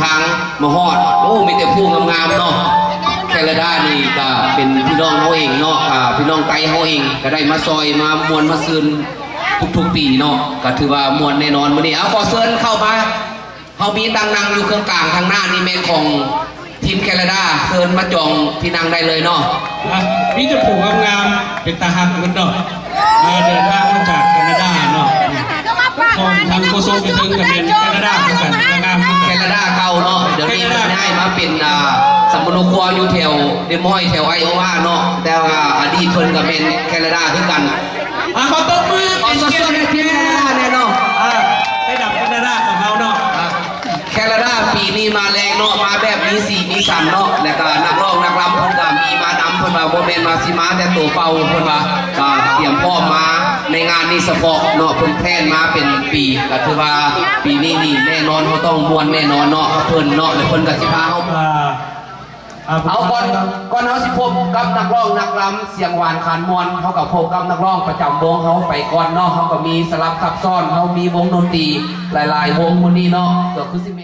ທາງມາຮອດ ໂອ້ ມີແຕ່ຜູ້ງາມໆເນາະ. ແຄນາດານີ້ກໍເປັນພີ່ນ້ອງເຮົາເອງເນາະ ອ່າ ພີ່ນ້ອງໄທເຮົາເອງ ກໍໄດ້ມາຊ່ອຍມາມ່ວນມາຊື່ນທຸກໆປີເນາະ ກໍຖືວ່າມ່ວນແນ່ນອນ. ມື້ນີ້ ເອົາ ຂໍເຊີນເຂົ້າມາ ເຮົາມີຕັ່ງນັ່ງຢູ່ເຄິ່ງກາງ ທາງໜ້ານີ້ແມ່ນຂອງທີມແຄນາດາ ເຊີນມາຈອງທີ່ນັ່ງໄດ້ເລີຍເນາະ. ອ່ະ ມີແຕ່ຜູ້ງາມໆ ເປັນຕາຮັກໝົດເນາະ. ເອີ ເດີນທາງມາຈາກແຄນາດາເນາະ ພ້ອມທັງໂຄສົກຢູ່ເທິງກໍແມ່ນແຄນາດາຄືກັນ ກໍງາມຄືກັນ. ແຄນາດາເກົ່າເນາະ ດຽວນີ້ເພິ່ນຍ້າຍມາເປັນ ອ່າ ສຳມະໂນຄົວຢູ່ແຖວເດມອຍ ແຖວໄອໂອວາເນາະ ແຕ່ວ່າອະດີດເພິ່ນກໍແມ່ນແຄນາດາຄືກັນ. ອ່ະ ຂໍຕົບມືເປັນກຽດໃຫ້ແຄນາດາແນ່ເນາະ. ອ່າ ໄປນຳແຄນາດາຂອງເຮົາເນາະ. ອ່າ ແຄນາດາປີນີ້ມາແລງເນາະ ມາແບບມີສີມີສັນເນາະ ແລ້ວກໍນັກຮ້ອງນັກລຳເພິ່ນກໍມີມານຳ. ເພິ່ນວ່າບໍ່ແມ່ນວ່າຊິມາແຕ່ໂຕເປົ່າ ເພິ່ນວ່າກໍຕຽມພ້ອມມາໃນງານນີ້ສະເພາະເນາະ. ເພິ່ນແພລນມາເປັນປີ ກໍຖືວ່າປີນີ້ນີ້ແນ່ນອນ ເຮົາຕ້ອງມ່ວນແນ່ນອນເນາະ ເພິ່ນເນາະ ແລ້ວເພິ່ນກໍຊິພາເຮົາ ອ່າ ເອົາ ກ່ອນ ກ່ອນເຮົາຊິພົບກັບນັກຮ້ອງນັກລຳສຽງຫວານຄານມ່ວນ ເຮົາກໍພົບກັບນັກຮ້ອງປະຈຳວົງເຮົາໄປກ່ອນເນາະ. ເຮົາກໍມີສະຫຼັບຊັບຊ້ອນ ເຮົາມີວົງດົນຕີຫຼາຍໆວົງມື້ນີ້ເນາະ ກໍຄືຊິ